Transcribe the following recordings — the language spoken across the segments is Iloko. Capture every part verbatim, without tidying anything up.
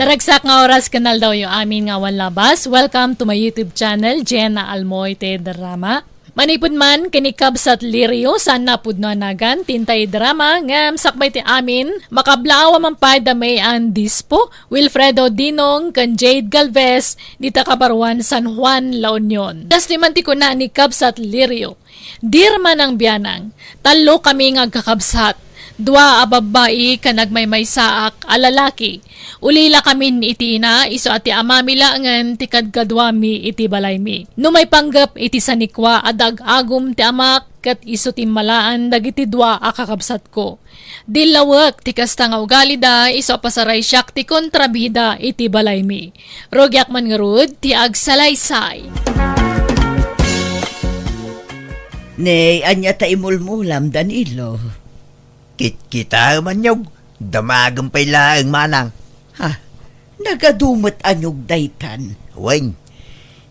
Naragsak nga oras ken aldawyo amin nga awan labas. Welcome to my YouTube channel, Jenna Almoy ti drama. Manipud man ken ni Kabsat Lirio, saan a pudno a nagan ti intay drama, ngem sakbay ti amin, makablaaw a man pay da May Ann Dispo, Wilfredo Dinong, ken Jade Galvez, dita kabaruan San Juan, La Union. Kas ti man ti kuna ni Kabsat Lirio, Dear Manang Bianang, tallo kami nga agkakabsat. Dua a babbai ken agmaymaysaak a lalaki. Ulila kamin iti ina, isu a ti amami laengen ti kadkaduami iti balaymi. No maipanggep iti sanikua, adda ag-agum ti amak ket isu ti immalaan dagiti dua a kakabsatko. Dillawek ti kasta nga ugalida, isu a pasaraysiak ti kontrabida iti balaymi. Rugiak man ngarud ti agsalaysay. Ni, ania ta imulmulam, Danilo? Kitkitaem, anyog. Damagem pay laeng, manang. Ha? Nagadu met anyog daytan? Wen,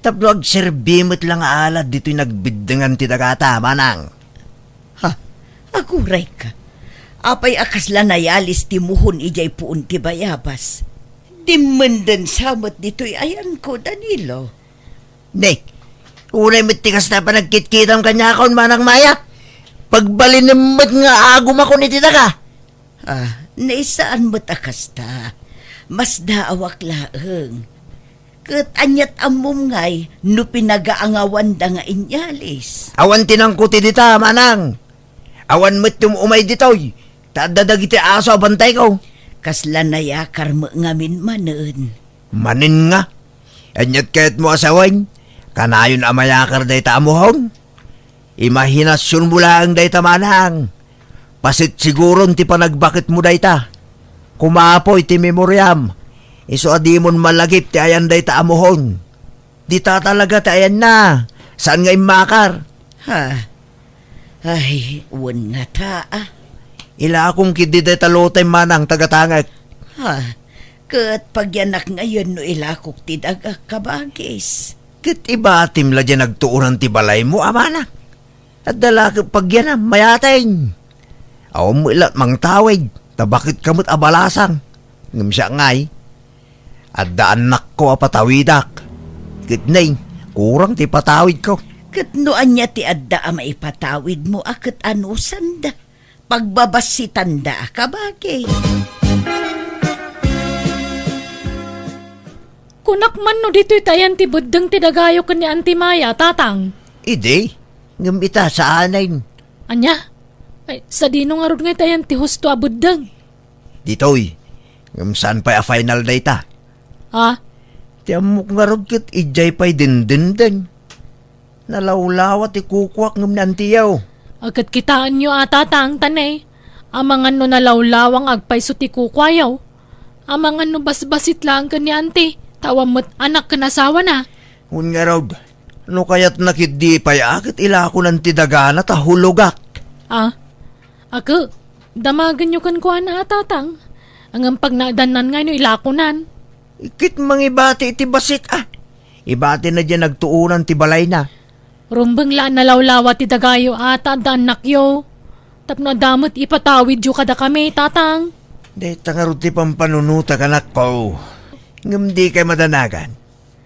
tapno agserbi met la nga alad ditoy nagbiddengan ti dagata, manang. Ha? Aguray ka. Apay a kasla nayalis ti muhon idiay puon ti bayabas? Dimmenden sa met ditoy ayanko, Danilo. Ne, uray met ti kasta panagkitkitam kaniakon, manang mayat. Pagbalinem met nga agumakon iti daga. Ah, naisaan met a kasta. Masdaawak laeng. Ket aniat ammom ngay no pinagaangawanda nga inyalis? Awan ti nangkuti dita, manang. Awan met ti um-umay ditoy. Ta adda dagiti aso a bantayko. Kasla nayakar met ngamin manen. Manen nga? Aniat kayatmo a sawen? Kanayon a mayakar dayta a muhon? Imahinasionmo laeng dayta, manang. Pasitsiguron ti panagbaketmo dayta. Kumapoy ti memoriam. Isu a dimon malagip ti ayan dayta a muhon. Dita talaga ti ayanna. Saan nga immakar? Ha? Ay, wen ngata, ah. Ilakong ketdi dayta lotay, manang, tagatangek. Ha? Ket pagyanak ngayen no ilakok ti dagak, kabagis. Ket ibatim la diay nagtuonan ti balaymo, a manang. Adda la ket pagyanam, mayateng. Awan met la mangtawid, ta baket ka met a balasang. Ngem siak ngay, adda annakko a patawidak. Ket nay, kurang ti patawidko. Ket no ania ti adda a maipatawidmo a ket anusanda? Pagbabassitanda a kabagi. Kunak man no ditoy ti ayan ti beddeng ti dagayo ken ni Auntie Maya, Tatang. Idi, ngem ita, saanen. Ania? Ay, sadino ngarud nga ita ayan ti husto a beddeng? Ditoy, ngem saan pay a final dayta. Ha? Ti ammok ngarud ket idiay pay dindindeng. Nalawlawa ti kukuak ngem ni antiyo. Ket kitaenyo a, Tatang, tanay. Amangan no nalawlawa nga agpayso ti kukuayo. Amangan no basbasit laeng ken ni anti, ta awan met anak ken asawana. Wen ngarud, no kayatna ketdi pay a ket ilakonan ti dagana ta hulogak. Ah, ket damagenyo kenkuana a, Tatang. Ngem pagnaedannan ngay no ilakonan. Ket mangibati iti bassit a. Ibatina diay nagtuonan ti balayna. Rumbeng la a nalawlawa ti dagayo a ta adda annakyo. Tapno adda met ipatawidyo kadakami, Tatang. Dayta ngarud ti pampanunotak, anakko. Ngem dikay madanagan.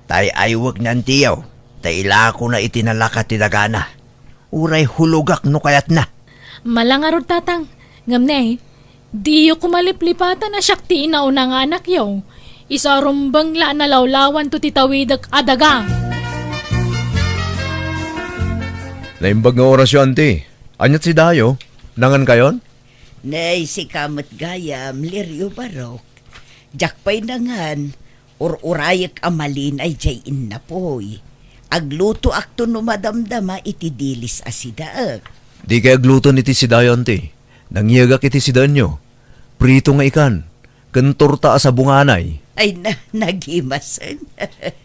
Ta ay-aywek ni antiyo, ta ilakona iti nalaka ti dagana. Uray hulogak no kayatna. Mala ngarud, Tatang. Ngem ne, diyo koma liplipatan a siak ti inauna nga anakyo. Isu a rumbeng la a nalawlawanto ti tawidek a daga. Naimbag nga orasyo, anti. Aniat si Dayo? Nangankayon? Nay, sika met gayam, Lirio Barok. Diak pay nangan, ur-urayek a malinay diay innapoy. Aglutoakto no madamdama iti dilis a sidaek. Dikay agluton iti sidayo, anti. Nangyegak iti sidaenyo. Prito nga ikan, ken torta a sabunganay. Ay na, nagimasen.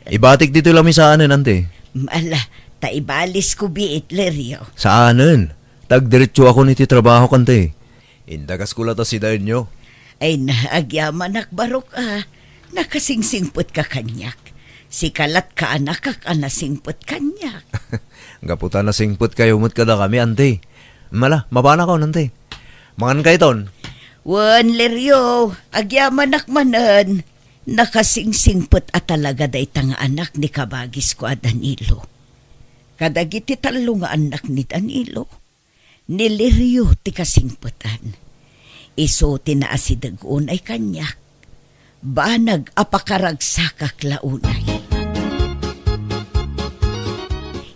Ibatik ditoy lamisaanen, anti. Ala, ta ibalisko biit, Lirio. Saanen. Ta agdiretsoakon iti trabahok, anti. Indagasko la ta sidaenyo. Ay na, agyamanak, Barok a. Nakasingsingpetka kaniak. Sika lat kaanakak a nasingpet kaniak. Gapu ta nasingpetkayo met kadakami, anti. Mala, mapanakon, anti. Mangankayton. Wen, Lirio, agyamanak manen. Nakasingsingpet a talaga dayta nga anak ni kabagisko a Danilo. Kadagiti tallo nga annak ni Danilo, ni Lirio ti kasingpetan. Isu ti naasideg unay kaniak. Banag a pakaragsakak la unay.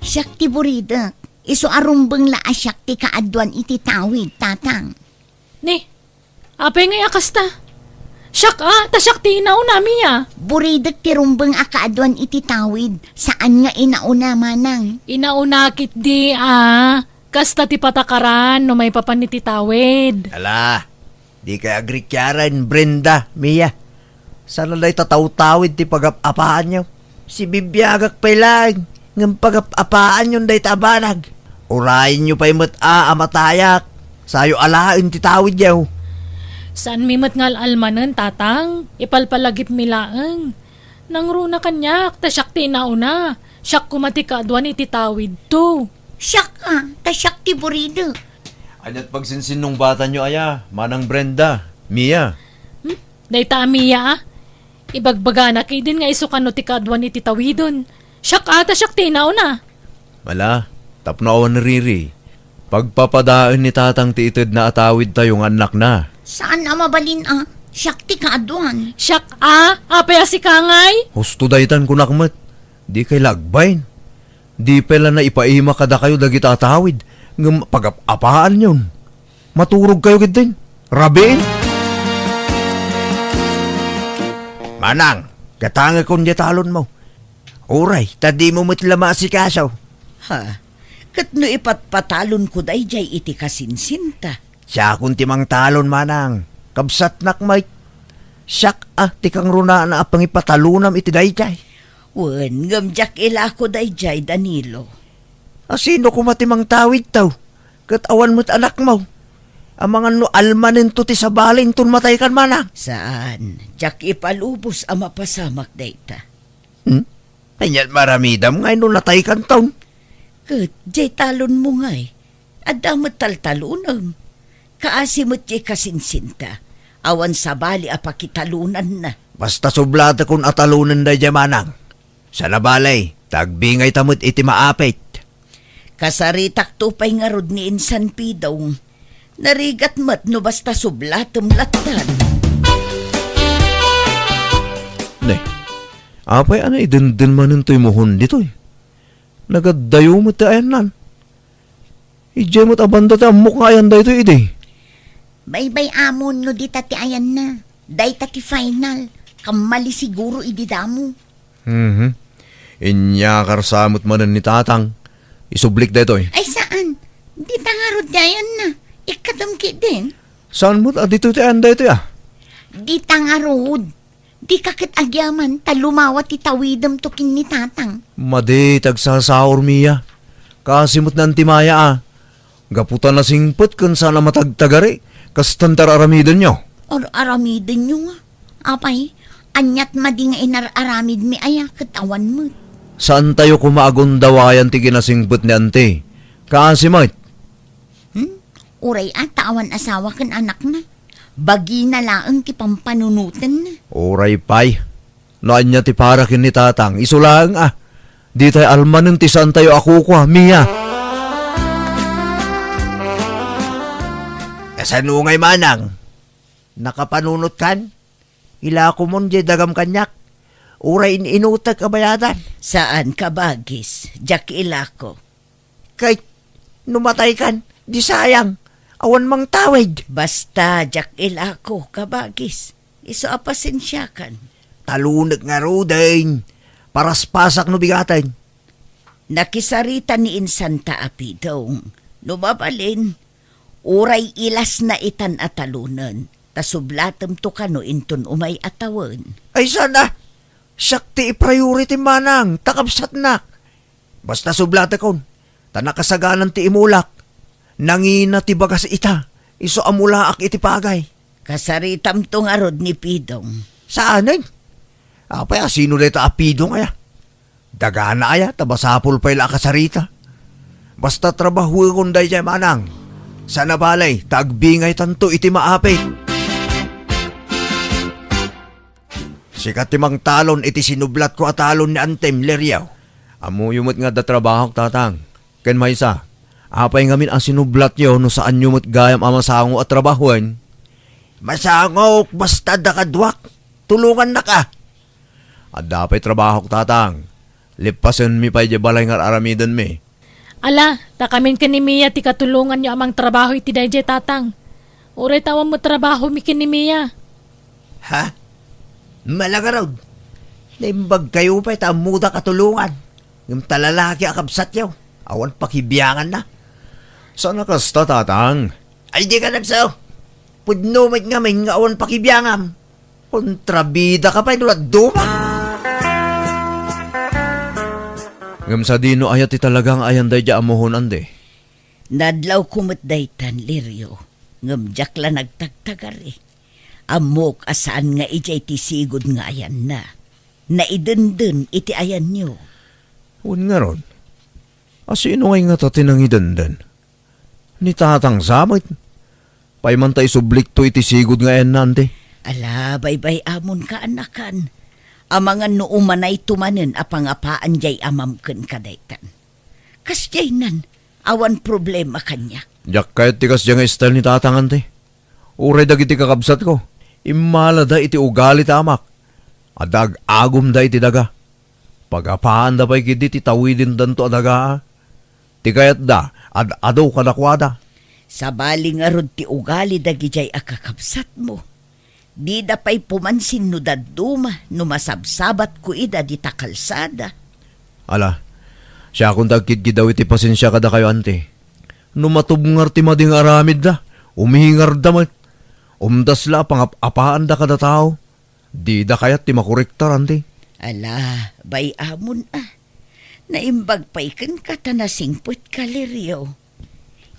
Siak ti buridek. Isu a rumbeng la a siak ti kaaduan iti tawid, Tatang. Ni, apay ngay a kasta? Siak a, ta siak ti inauna, Mia. Buridek ti rumbeng a kaaduan iti tawid. Saan nga inauna, Manang. Inauna ketdi a. Kasta ti patakaran no maipapan iti tawid. Ala, dikay agrikiaren, Brenda, Mia. Saan a dayta tawtawid ti pagap-apaanyo. Sibibiagak pay laeng, ngem pagap-apaanyon dayta a banag. Urayenyo pay met a, a matayak. Sayo alaen ti tawidyo. Saanmi met nga al-almanen, Tatang. Ipalpalagipmi laeng. Nangruna kaniak, ta siak ti inauna. Siak koma ti kaaduan iti tawidto. Siak a, ta siak ti buridek. Ania't pagsinsinnungbatanyo aya, Manang Brenda, Mia? Hmm? Dayta a Mia a? Ibagbagana ketdin nga isu kano ti kaaduan iti tawiden. Siak a, ta siak ti inauna. Ala, tapno awan riri, pagpapadaen ni Tatang ti itedna a tawidtayo nga annakna. Saan a mabalin a, siak ti kaaduan. Siak a, apay a sika ngay? Husto daytan kunak met. Dikay la agbain. Di pay la naipaima kadakayo dagita a tawid, ngem pagap-apaanyon. Maturogkayo ketdin. Rabiin. Manang, gatangekon diay talonmo. Uray, ta dimo met la maasikaso. Ha? Ket no ipatpatalonko daydiay iti kasinsinta? Siakon ti mangtalon, Manang. Kabsatnak met. Siak a ti kangrunaan a pangipatalonam iti daydiay. Wen, ngem diak ilako daydiay, Danilo. A, sino koma ti mangtawidto? Ket awan met anakmo. Amangan no almanento ti sabali inton mataykan, Manang. Saan, diak ipalubos a mapasamak dayta. Hmm? Ania't maaramidam ngay no nataykanton? Ket diay talonmo ngay, adda met taltalonem. Kaasi met diay kasinsinta, awan sabali a pakitalonanna. Basta sublatekon a talonen daydiay, Manang. Saan a bale, ta agbingayta met iti maapit. Kasaritakto pay ngarud ni insan Pidong. Narigat met no basta sublatem lattan. Ne, apay a naidenden manen toy muhon ditoy? Nagaddayo met ti ayannan. Idiay met a banda ti ammok nga ayan daytoy idi. Baybay-amon no dita ti ayanna. Dayta ti final. Kammali siguro idi damo. Mhm. Inyakar sa met manen ni Tatang. Isublik daytoy. Ay, saan? Dita ngarud ti ayanna. Ikkatem ketdin. Saan met a ditoy ti ayan daytoy a? Dita ngarud. Dika ket agyaman ta lumawa ti tawidemto ken ni Tatang. Madi ti agsasaur, Mia. Kaasi met ni Anti Maya a. Gapu ta nasingpet ken saan a matagtagari, kastan ti ar-aramidenyo. Ar-aramidenyo nga? Apay, ania't madi nga inar-aramidmi aya ket awan met? Saantayo koma a gundawayan ti kinasingpet ni Anti. Kaasi met. Hmm? Uray a ta awan asawa ken anakna. Bagina laeng ti pampanunotenna. Uray pay. No ania ti para ken ni Tatang, isu laeng a. Ditay almanen ti saantayo a kukua, Mia. Kasano ngay, Manang? Nakapanunotkan? Ilakomon diay dagam kaniak. Uray in-inutek a bayadan. Saan, kabagis. Diak ilako. Ket no mataykan, di sayang, awan mangtawid. Basta, diak ilako, kabagis. Isu a pasensiakan. Talonek ngaruden. Paraspasak no bigaten. Nakisarita ni insanta a Pidong. No mabalin, uray ilasna itan a talonen, ta sublatemto kano inton umay a tawen. Ay, saan a? Siak ti i-priority, Manang, ta kabsatnak. Basta sublatekon, ta nakasaganan ti imulak. Nangina ti bagas ita, isu a mulaak iti pagay. Kasaritamto ngarud ni Pidong. Saanen? Apay a sino dayta a Pidong aya? Dagana aya, ta basapol pay la a kasarita. Basta trabahuekon daydiay, Manang. Saan a bale, ta agbingaytanto iti maapit. Sika ti mangtalon iti sinublatko a talon ni Antem, Lirio. Ammoyo met nga adda trabahok, Tatang. Ken maysa, apay ngamin a sinublatyo no saanyo met gayam a masango a trabahoen? Masangok, basta adda kaduak. Tulongannaka. Adda pay trabahok, Tatang. Leppasenmi pay diay balay nga ar-aramidenmi. Ala, ta kamin ken ni Mia ti katulonganyo a mangtrabaho iti daydiay, Tatang. Uray ta awan met trabahomi ken ni Mia. Ha? Mala ngarud. Naimbagkayo pay ta ammodak a tulongan. Ngem ta lalaki a kabsatyo, awan pakibianganna. Saan a kasta, Tatang? Ay, dika nagsaw. Pudno met ngamin nga awan pakibiangam. Kontrabidaka pay no dadduma. Ngem sadino aya ti talaga nga ayan daydiay ammohon, Ante? Nadlawko met daytan, Lirio, ngem diak la nagtagtagari. Ammok a saan nga idiay ti sigud nga ayanna. Naidenden iti ayanyo. Wen ngarud, asino ngay ngata ti nangidenden? Ni Tatang sa met. Pay man ta isublikto iti sigud nga ayanna, Ante. Ala, baybay-amonka, anakan. Amangan no umanayto manen a pangapaan diay amam kenka daytan. Kasdiaynan, awan problema kaniak. Diak kayat ti kasdiay nga style ni Tatang, Ante. Uray dagiti kakabsatko, immalada iti ugali ti amak. Adda ag-agumda iti daga. Pagapaanda pay ketdi ti tawidendanto a daga. Ti kayatda, ad-adu kadakuada. Sabali ngarud ti ugali dagidiay a kakabsatmo. Dida pay pumansin no dadduma no masabsabatko ida dita kalsada. Ala, siakon ti agkidkidaw iti pasensia kadakayo, Ante. No matubngar ti madi nga aramidda, umingarda met. Umdas la a pangap-apaanda kada tao. Dida kayat ti makorektar, Ante. Ala, bay-amon a. Naimbag pay kenka ta nasingpetka, Lirio.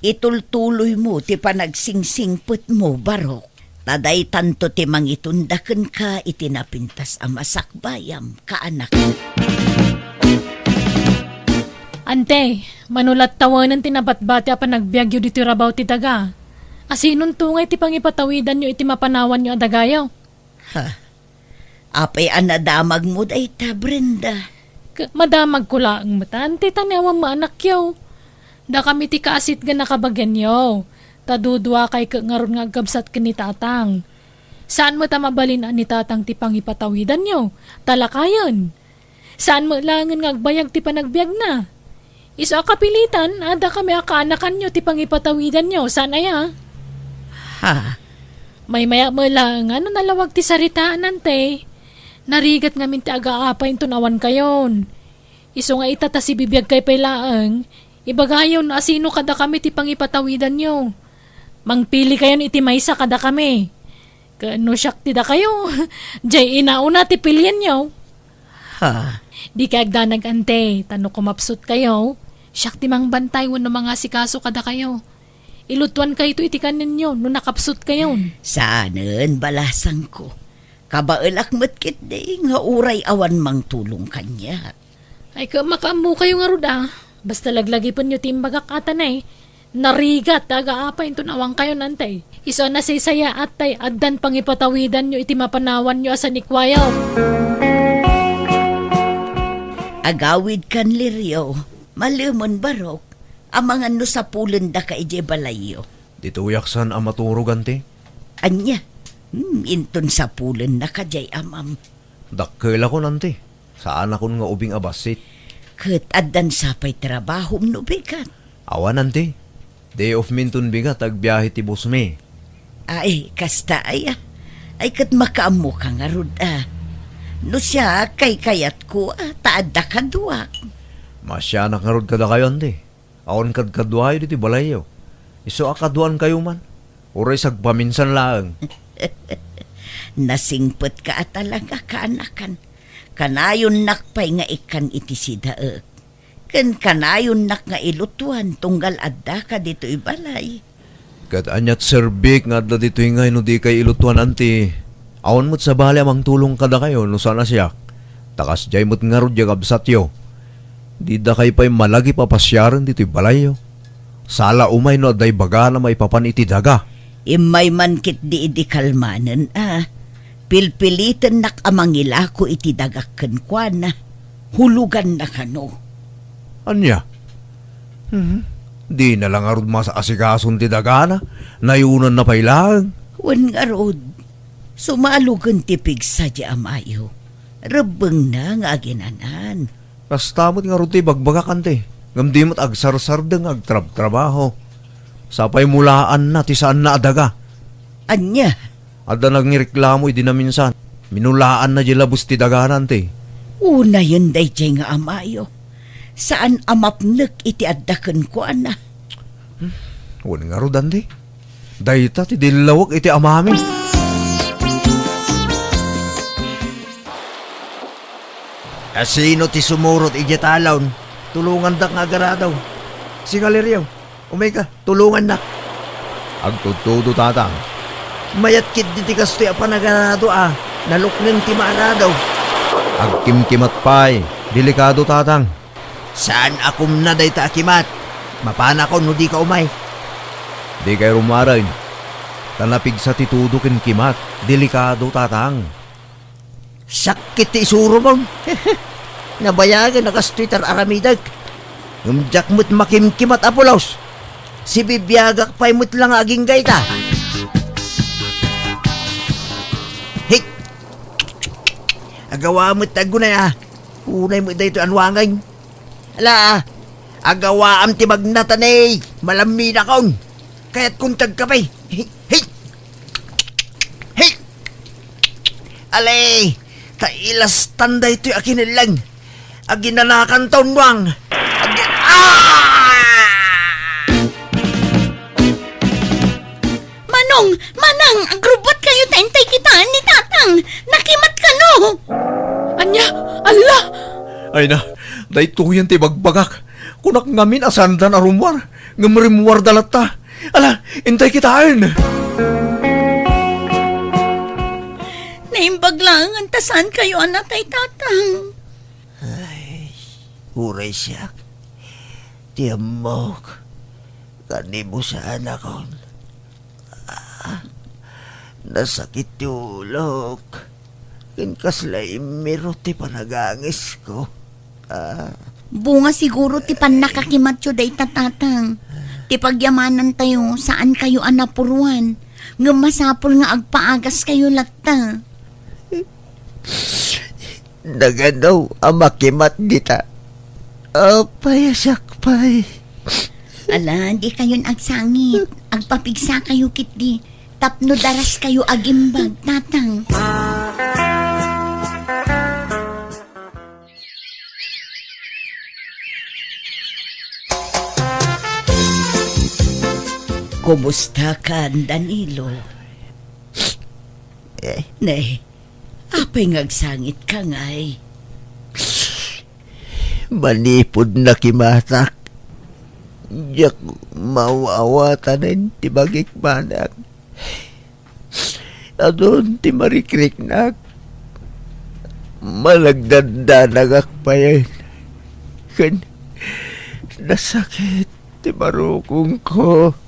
Itultuloymo ti panagsingpetmo, Barok. Ta daytanto ti mangitunda kenka iti napintas a masakbayam, kaanak. Ante, mano la't tawanen ti nabatbati a panagbiagyo ditoy rabaw ti daga? Asinonto ngay ti pangipatawidanyo iti mapanawanyo a dagayo? Ha? Apay a nadamagmo dayta, Brenda? K-, madamagko laeng met, Ante, ta ni awan met anakyo. Dakami ti kaasitgan a kabagianyo. Ta duduakay ket ngarud nga agkabsat ken ni Tatang. Saan met a mabalin a ni Tatang ti pangipatawidanyo, ta lakayen. Saan met laengen nga agbayag ti panagbiagna. Isu a kapilitan, adda kami a kaanakanyo ti pangipatawidanyo, saan aya? Ha? Maymayak met laeng a no nalawag ti saritaan, Ante. Narigat ngamin ti agaapay inton awan kayon. Isu nga ita ta sibibiagkay pay laeng, ibagayon no asino kadakami ti pangipatawidanyo. Mangpili kayon iti maysa kadakami. Ket no siak ti dakayo, diay inauna ti pilienyo. Ha? Dikay agdanag, Ante, ta no kumapsutkayo, siak ti mangbantay wenno mangasikaso kadakayo. Ilutuankayto iti kanenyo no nakapsutkayon. Saanen, balasangko. Kabaelak met ketdi nga uray awan mangtulong kaniak. Ay, ka-, makaammokayo ngarud a. Basta laglagipenyo ti imbagak a, Ante. Narigat ti agaapay inton awan kayon, Ante. Isu a nasaysayaat tay addan pangipatawidanyo iti mapanawanyo a sanikuayo. Agawidkan, Lirio. Malemen, Barok. Amangan no sapulendaka idiay balayyo. Ditoyak saan a maturog, Ante. Ania? Hmm, inton sapulennaka diay amam. Dakkelakon, Ante. Saanakon nga ubing a bassit. Ket addan sa pay trabahom no bigat? Awan, Ante. Day off mi inton bigat, agbiahe ti boss mi. Ay, kasta aya. Ay, ket makaammoka ngarud a. No siak, kaykayatko a, ta adda kaduak. Maasianak ngarud kadakayo, Ante. Awan kadkaduayo ditoy balayyo. Isu a kaduaankayo man. Uray sagpaminsan laeng. Nasingpetka a talaga, kaanakan. Kanayonnak pay nga ikkan iti sidaek. Ken kanayonnak nga ilutuan tunggal addaka ditoy balay. Ket ania't serbik nga adda ditoy ngay no dikay ilutuan, Ante? Awan met sabali a mangtulong kadakayo no saan a siak. Ta kasdiay met ngarud diay kabsatyo. Didakay pay malagip a pasiaren ditoy balayyo. Sala umay no adda ibagana maipapan iti daga. Immay man ketdi idi kalmanen a. Pilpilitennak a mangilako iti dagak kenkuana. Huloganna kano. Ania? Hmm? Dina la ngarud maasikason ti dagana? Nayunanna pay laeng? Wen ngarud, sumalogen ti pigsa ti amayo. Rebbengna nga aginanan. Kasta met ngarud ti ibagbagak, anti, ngem di met agsarsardeng nga agtrabtrabaho. Sapay mulaanna ti saanna a daga. Ania? Adda nangireklamo idi naminsan. Minulaanna di labes ti dagana, anti. Unayen daydiay nga amayo. Saan a mapnek iti adda kenkuana. Hmm, wen ngarud, anti. Dayta ti dillawek iti amami. Asino ti sumurot idiay talon? Tulongandak nga agarado. Sika, Lirio, umayka, tulongannak. Agtudtudo, Tatang. Mayat ketdi ti kastoy a panagarado a nalukneng ti maarado. Agkimkimat pay. Delikado, Tatang. Saan a kumna dayta a kimat. Mapanakon no dika umay. Dikay rumaren. Ta napigsa ti tudo ken kimat. Delikado, Tatang. Sakit ti isuromon. Nabayagen a kastoy ti ar-aramidek. Ngem diak met makimkimat a pulos. Sibibiagak pay met la nga agingga ita. Hik! Agawa met ti aggunay a. Unay met daytoy a nuangen. Ala, agawaam ti magnatan, eh. Malamminakon. Kayatkon ti agkape. Hey! Hey! Hey! Ale, ta ilastan daytoy a kinelleng. Aginanakan ta unnuang. Agi-, ah! Manong, Manang, agrubbuat kayo ta intay kitaen ni Tatang. Nakimat kano. Ania? Alla! Ay na, daytoyen ti bagbagak. Kunak ngamin a saandan a rummuar, ngem rimmuarda latta. Ala, intay kitaen. Naimbag laengen ta saan kayo a natay, Tatang. Ay, uray siak. Ti ammok, kanimo saanakon. Ah, nasakit ti ulok. Ken kasla immiro ti panagangesko. Ah. Bunga siguro ti pannakakimatyo dayta, Tatang. Ti pagyamanantayo, saan kayo a napuruan. Ngem masapul nga agpaagas kayo latta. Nagano a makimat dita? Apay a siak pay? Ala, di kayon agsangit. Agpapigsa kayo ketdi. Tapno daras kayo agimbag, Tatang. Kumusta ka, Danilo? Eh. Ne, apay nga agsangit ka ngay? Manipud nakimatak, diak maaw-awatanen ti bagik, manang. Adun ti marikriknak. Managdandanagak payen. Ken nasakit ti marukongko.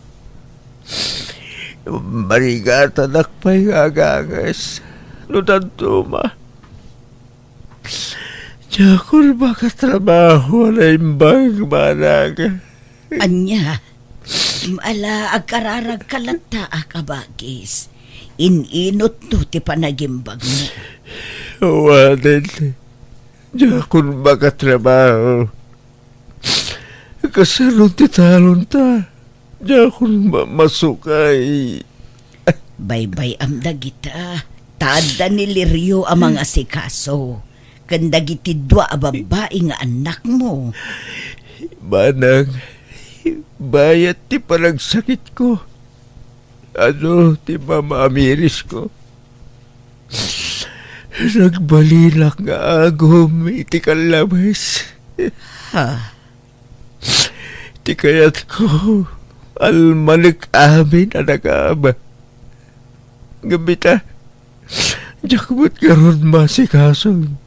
Marigatanak pay nga aganges no dadduma. Diakon makatrabaho a naimbag, manang. Ania? Ala, agkararag ka latta a kabagis. In-inutto ti panagimbagmo. Awanen, diakon makatrabaho. Kasano ti talonta? Diakon ma-, masukay. Baybay-am dagita. Ta adda ni Lirio a mangasikaso ken dagiti dua a babbai nga annakmo. Manang, bayat ti panagsakitko. Adu ti mamaamirisko. Nagbalinak nga agum iti kallabes. Ha? Ti kayatko, almanek amin a nakaaba. Ngem ita, diak met ngarud maasikaso.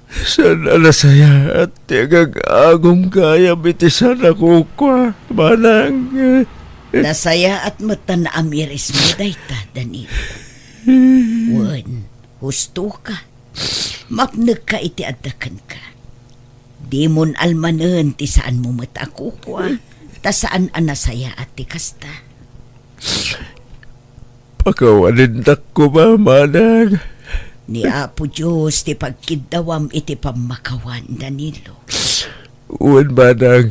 Saan a nasayaat ti agag-agum gayam iti saan a kukua, manang. Nasayaat met ta naamirismo dayta, Danilo. Husto ka. Mapnek ka iti adda kenka. Dimon almanen ti saan mo met a kukua, ta saan a nasayaat ti kasta. Pakawanendak koma, manang. Ni Apo Dios ti pagkiddawam iti pammakawan, Danilo. Wen, manang.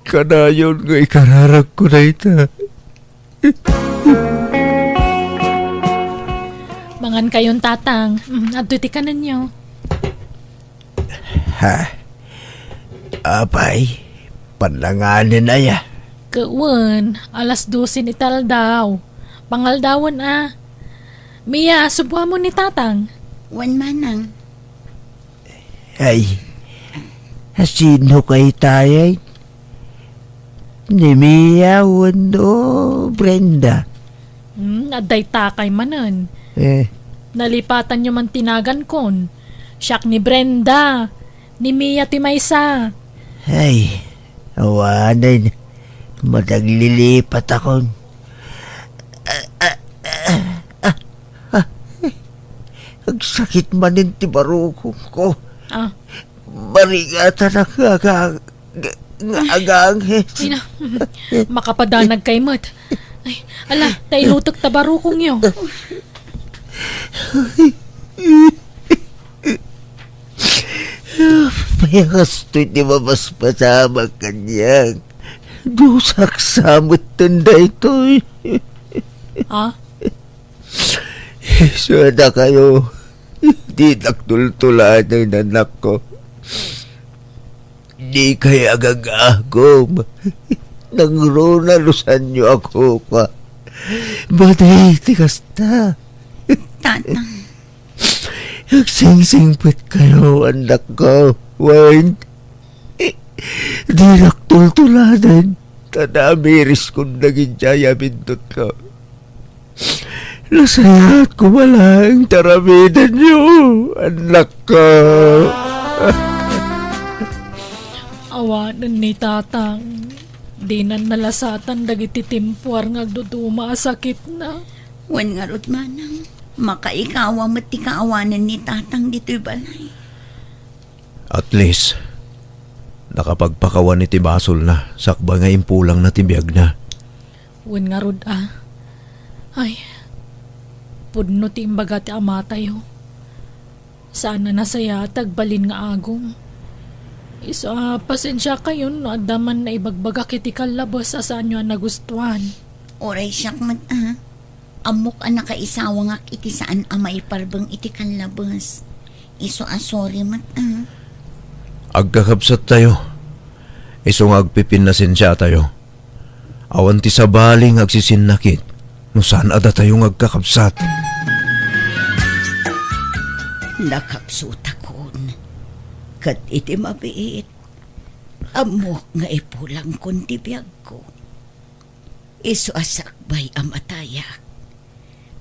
Kanayon nga ikararagko dayta. Mangan kayon, Tatang. Mm, adtoy ti kanenyo. Ha? Apay, pananganen aya? Wen, alas dose ni taldaw. Pangaldawen a. Mia, subuamon ni Tatang. Wen, manang. Ay, sino kay tayo? Ni Mia wenno Brenda? Hmm, adda itakay manen. Eh. Nalipatanyo man ti nagankon. Siak ni Brenda. Ni Mia ti maysa. Ay, awanen. Madaglilipat akon. Ah, ah, ah, ah, ah. Agsakit manen ti barukongko. Ah. Marigatanak nga aga-, nga agangis. Ay na, makapadanag kay met. Ay, ala, ta inutek ta barukongyo. Payakastoy ti mapaspasamak kaniak. Dios, aksamet ten daytoy. Ah? Isu a dakayo, dinak tultuladen, anakko. Dikay agagagum. Nangruna no saanyo a kukua. Madi ti kasta. Tatang. Agsingsingpet kayo, anakko. Wen, dinak tultuladen. Ta namiriskon dagiti ay a bindutko. Nasayaat koma laeng ti aramidenyo, annakko. Awanen ni Tatang, dinan nalasatan dagiti timpuar nga agduduma a sakitna. Wen ngarud, manang, makaikawa met ti kaawanen ni Tatang ditoy balay. At least, nakapagpakawan iti basolna sakbay nga impulangna ti biagna. Wen ngarud a. Ay, pudno ti imbaga ti amatayo. Saan a nasayaat ti agbalin nga agum. Isu a pasensiakayon no adda man naibagbagak iti kallabes a saanyo a nagustuan. Uray siak met a. Ammok a nakaisawangak iti saan a maiparbeng iti kallabes. Isu a sorry met a. Agkakabsattayo. Isu nga agpipinnasensiatayo. Awan ti sabali nga agsisinnakit no saan a datayo nga agkakabsat. Nakapsutakon. Ket iti mabiit, ammok nga ipulangkon ti biagko. Isu a sakbay a matayak,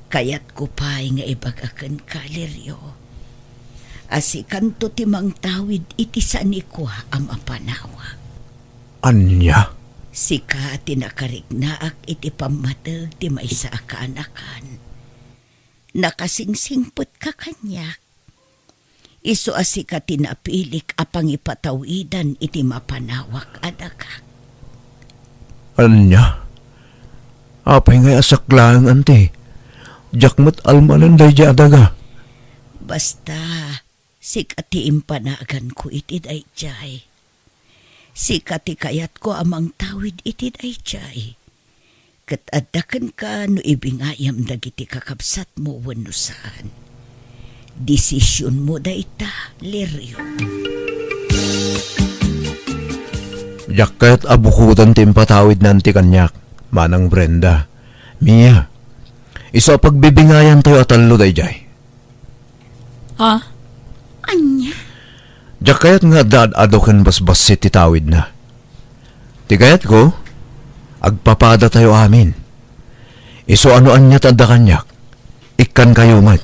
kayatko pay nga ibaga kenka, Lirio, a sikanto ti mangtawid iti sanikua a mapanawak. Ania? Sika ti nakariknaak iti pammateg ti maysa a kaanakan. Nakasingsingpetka kaniak. Isu a sika ti napilik a pangipatawidan iti mapanawak a daga. Ania? Apay ngay a saklaeng, anti? Diak met almanen daydiay a daga. Basta, sika ti impanaganko iti daydiay. Sika ti kayatko a mangtawid iti daydiay. Ket adda kenka no ibingayam dagiti kakabsatmo wenno saan. Desisionmo dayta, Lirio. Diak kayat a bukoden ti impatawidna anti kaniak, Manang Brenda. Mia, isu a pagbibingayantayo a tallo daydiay. Ah? Ania? Diak kayat nga adda ad-adu ken basbassit ti tawidna. Ti kayatko, agpapadatayo amin. Isu a no ania ti adda kaniak, ikkankayo met.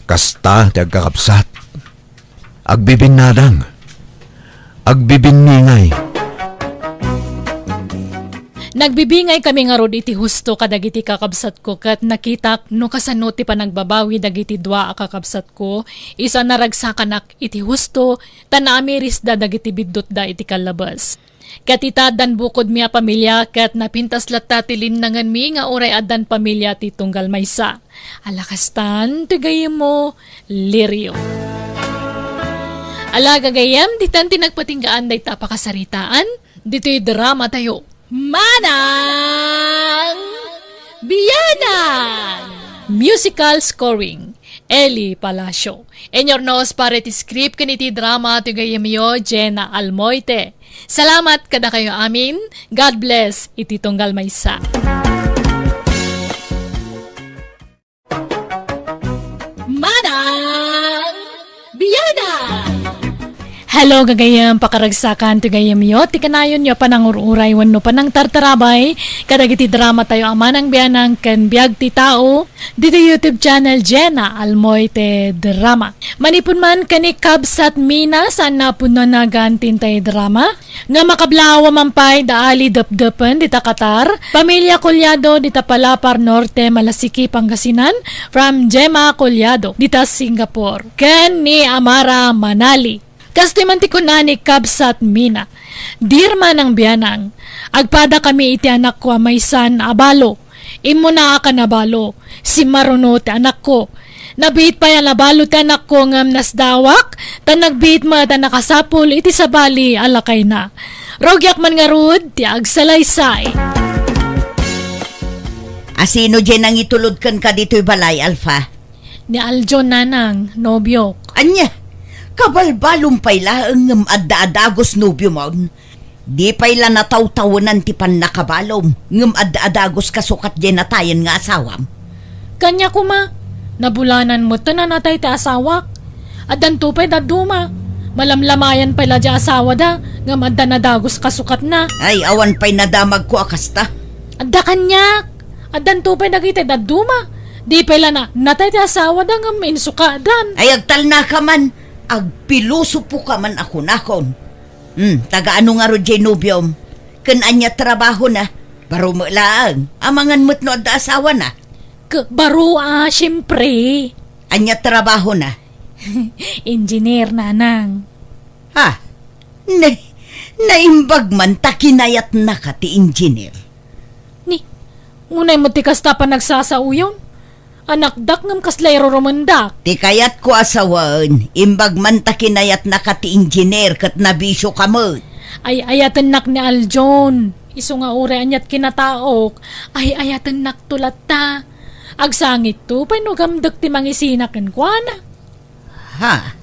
Kasta ti agkakabsat. Agbibinnadang. Agbibinningay. Nagbibingaykami ngarud iti husto kadagiti kakabsatko ket nakitak no kasano ti panagbabawi dagiti dua a kakabsatko, isu a naragsakanak iti husto, ta naamirisda dagiti biddutda iti kallabes. Ket ita, addan bukodmi a pamilia, ket napintas latta ti linnangenmi nga uray addan pamilia ti tunggal maysa. Ala kastan ti gayyemmo, Lirio. Ala, gagayyem, ditan ti nagpatinggaan dayta a pakasaritaan, ditoy drama tayo. Manang Bianang! Musical scoring, Eli Palacio. Inurnos para iti script ken iti drama ti gayyemyo, Jenna Almoite. Salamat kadakayo amin. God bless iti tunggal maysa. Manang Bianang! Hello, gagayyem, pakaragsakan ti gayyemyo, ti kanayonyo a panangur-uray wenno panangtartarabay kadagiti drama tayo a Manang Bianang ken Biag ti Tao, ditoy YouTube channel Jenna Almoite Drama. Manipud man ken ni Kabsat Mina, saan a pudno a nagan ti intay drama, nga makablaawam man pay da Ali Depdepen dita Qatar, pamilia Collado dita Palapar Norte, Malasiqui, Pangasinan, from Gemma Collado dita Singapore, ken ni Amara Manali. Kastoy man ti kuna ni Kabsat Mina, "Dear Manang Bianang, agpadakami iti anakko a maysa a balo. Immunaak a nabalo, simmaruno ti anakko. Nabiit pay a nabalo ti anakko ngem nasdaawak, ta nagbiit met a nakasapul iti sabali a lakayna. Rugiak man ngarud ti agsalaysay." A sino diay nangitulod kenka ditoy balay, Alfa? Ni Aljon, nanang, nobiok. Ania? Kabalbalom pay laeng ngem adda a dagus nobiomon. Di pay la natawtawenan ti pannakabalom, ngem adda a dagus kasukat diay natayen nga asawam. Kaniak koma, nabulanan metten a natay ti asawak. Addanto pay dadduma. Malamlamayan pay la diay asawada, ngem addan a dagus kasukatna. Ay, awan pay nadamagko a kasta. Adda kaniak. Addanto pay dagiti dadduma. Di pay la na, natay ti asawada ngem insukadan. Ay, agtalnaka man. Agpilosopoka man a kunakon. Hmm, taga ano ngarud diay nobiom? Ken ania trabahona? Baro met laeng. Amangan met no adda asawana? Ke-, baro a, siempre. Ania trabahona? Engineer, nanang. Ha? Ne, naimbag man ta kinayatnaka ti engineer. Ni, ngunay met ti kasta a panagsasaoyon? Anakdak ngem kasla irurumendak. Ti kayatko a sawen, imbag man ta kinayatnaka ti engineer ket nabisioka met. Ay-ayatennak ni Aljon. Isu nga uray aniat kinataok, ay-ayatennakto latta. Agsangitto pay no gamdek ti mangisina kenkuana. Ha?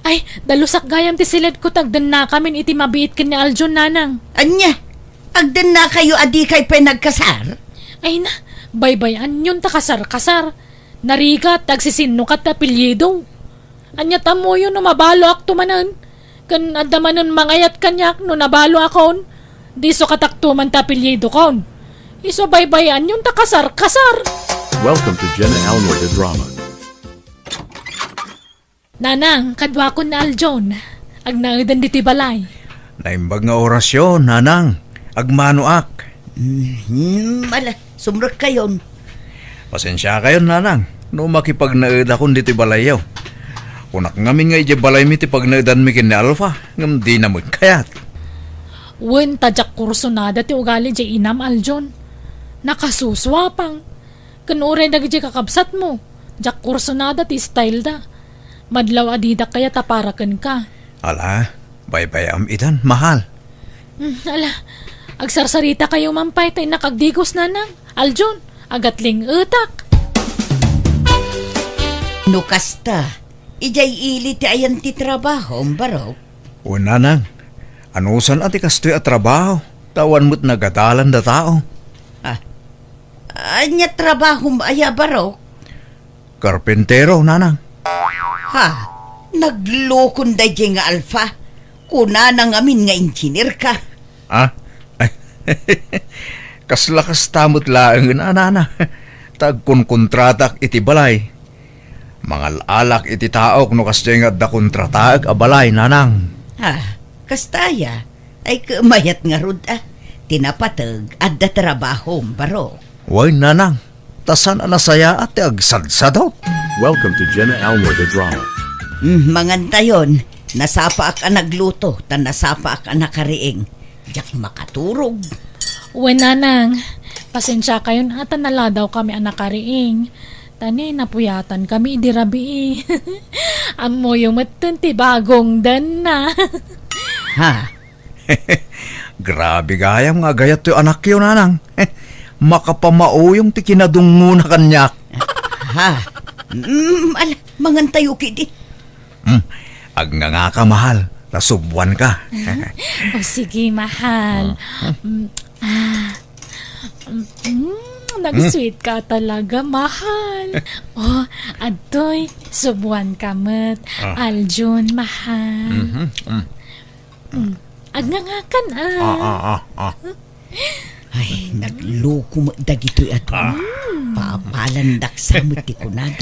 Ay, dalusak gayam ti siledko ta agdennakamin iti mabiit ken ni Aljon, nanang. Ania? Agdennakayo a dikay pay nagkasar? Ay na, baybay-anyon ta kasar-kasar. Narigat, agsisinnokak ti apelyido. Ania ta ammoyo no mabaloakto manen? Ken adda manen mangayat kaniak no nabaloakon? Di sukatakto man ti apelyidokon. Isu baybay-anyon ta kasar-kasar. Welcome to Jenna Almoy the Drama. Nanang, kaduakon ni Aljon. Agnaeden ditoy balay. Naimbag nga orasyo, nanang. Agmanoak. Hmm, ala, sumrekkayon. Pasensiakayon, nanang, no makipagnaedakon ditoy balayyo. Kunak ngamin nga idiay balaymi ti pagnaedanmi ken ni Alfa, ngem dina met kayat. Wen, ta diak kursunada ti ugali diay inam, Aljon. Nakasusuapang. Ken uray dagiti kakabsatmo, diak kursunada ti style da. Madlaw a didak kayat a para kenka. Ala, baybay-am itan, mahal. Hmm, ala, agsarsarita kayo man pay ta innak agdigos, nanang. Aljon, agatling-etak. No kasta, idiay ili ti ayan ti trabahom, barok? Wen, nanang, anusan a ti kastoy a trabaho, ta awan met nagadalan da tao. Ah, ania trabahom aya, barok? Karpintero, nanang. Ha? Naglukon daydiay nga Alfa. Kunana ngamin nga engineer ka. Ah? Kasla kasta met laeng, nanang. Ta agkonkontratak iti balay. Mangal-alak iti taok no kasdiay nga adda kontrataek a balay, nanang. Ah, kasta aya? Ay, kemayat ngarud, ah. Ti napateg, adda trabahom, barok. Wen, nanang, ta saan a nasayaat ti agsadsadot. Welcome to Jenna Almoy the Drama. Mm, mangantayon, nasapaak a nagluto, ta nasapaak a nakariing. Diak makaturog. Wen, nanang, pasensiakayon a ta naladawkami a nakariing. Ta ni, napuyatankami idi rabii. Ammoyo metten ti bagong danna. Ha? Grabe gayam nga agayat toy anakyo, nanang. Makapamauyong ti kinadungngona kaniak. Ha? Mm, ala, mangantayo ketdi. Hmm, agngangaka, mahal. Ta subuanka. O, sige, mahal. Ah. Mm, ah. Mm, nag-sweet ka talaga, mahal. O, adtoy, subuanka met. Ah. Aljun, mahal. Mhm, mm. Mm. Agngangaka, ah. Ah, ah, ah, ah. Ay, nagloko met dagitoy adu. Ah. Paapalandak sa met ti kunada.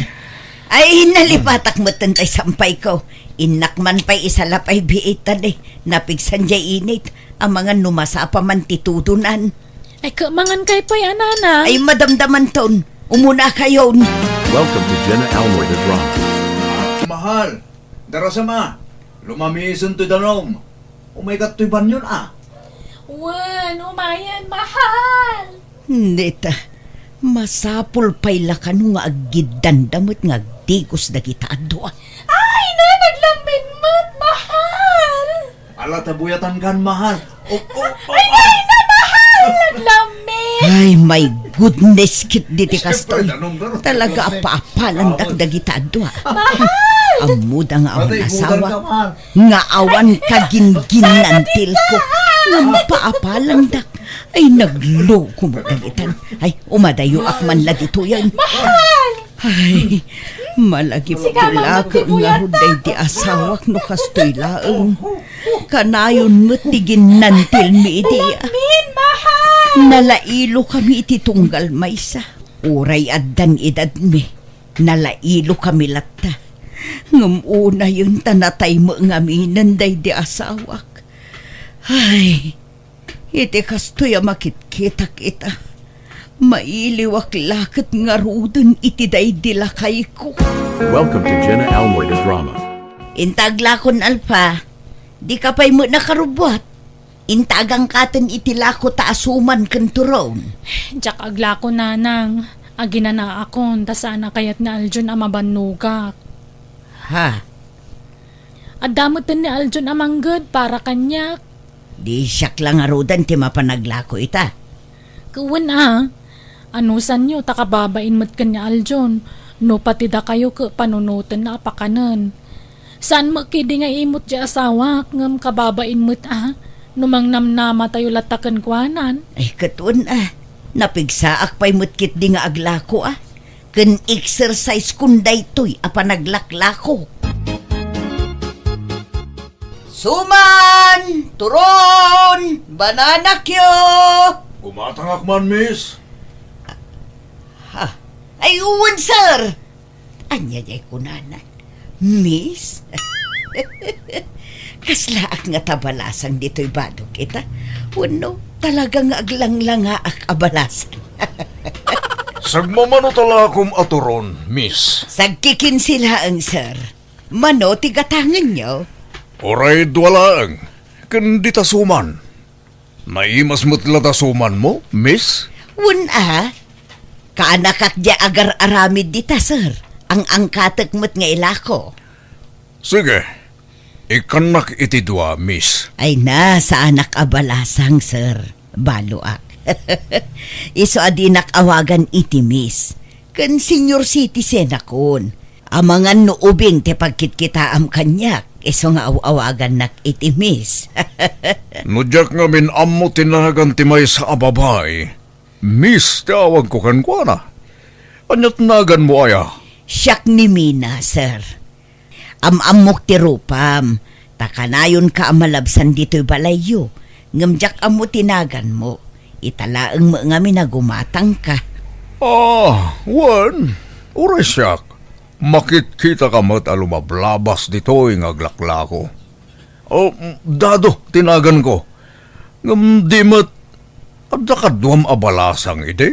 Ay, nalipatak metten tay sampayko. Innak man pay isalapay biit ta ni, napigsan diay init. Amangan no masapa man ti tudonan. Ay, ka, mangankay pay, a, nanang. Ay, madamdamanton. Umunakayon. Welcome to Jenna Almoy the Drama. Mahal, darasem a. Lumamisen toy danum. Umaykat toy banyon a. Wen, umayen, mahal. Neta, masapul pay la kano nga aggiddanda met nga agdigos dagita a dua. Ay, na, naglamin met, mahal. Ala ta buyatankan, mahal. Oh, oh, oh, ay, ay, na, mahal! Naglamin! Ay, my goodness, kit diti kastoy. Talaga a paapalandak dagita a dua. Mahal! Ammoda nga awan asawa, nga awan kagingginnantilko, ngem paapalandak. Ay, nagloko met dagitan. Ay, umadayoak man la ditoyen. Mahal! Ay, malagipko la ket ngarud daydi asawak no kastoy laeng. Kanayon met ti ginnantilmi idi. Amin, mahal! Nalailokami iti tunggal maysa. Uray addan edadmi, nalailokami latta. Ngem unayen ta natay met ngaminen daydi asawak. Ay, iti kastoy a makitkitak ita, mailiwak la ket ngaruden iti daydi lakayko. Welcome to Jenna Almoy the Drama. Inta aglakon, Alfa. Dika pay met nakarubbuat. Inta agangkaten iti lako ta asuman ken turon. Diak aglako, nanang. Aginanaakon ta saan a kayat ni Aljon a mabannogak. Ha? Adda metten ni Aljon a mangged para kaniak. Di siak la ngaruden ti mapan aglako ita. Wen a, anusanyo ta kababain met ken ni Aljon, no pati dakayo ket panunotenna a pakanen. Saan met ketdi nga imut ti asawak, ngem kababain met a, no mangnamnamatayo latta kenkuanan. Ay, ket wen a, napigsaak pay met ketdi nga aglako a. Ken exercise kon daytoy a panaglaklako. Suman! Turon! Banana cue! Gumatangak man, miss. Ha? Ay, wen, sir! Ania diay kunana? Miss? Kaslaak nga tabalasang ditoy badok ita? Wenno, talaga nga aglanglangaak a balasang? Sagmamano ta lakom a turon, miss. Sagkikinse laeng, sir. Mano ti gatangenyo? Uray dua laeng, ken dita suman. Naimas met la ta sumanmo, miss? Wen a, kaanakak diay agar-aramid dita, sir. Ang-angkatek met nga ilako. Sige, ikkannak iti dua, miss. Ay na, saanak a balasang, sir. Baloak. Isu a dinak awagan iti miss. Ken senior citizen akon. Amangan no ubing ti pagkitkitaam kaniak, isu nga aw-awagannak iti miss. No diak ngamin ammo ti nagan ti maysa a babai, miss ti awagko kenkuana. Ania ti naganmo aya? Siak ni Mina, sir. Am-ammok ti rupam, ta kanayonka a malabsan ditoy balayyo, ngem diak ammo ti naganmo. Ita laeng met ngamin a gumatangka. Ah, wen, uray siak. Makitkitaka met a lumablabas ditoy nga aglaklako. Oh, Dado ti naganko. Ngem di met Adda kaduam a balasang idi?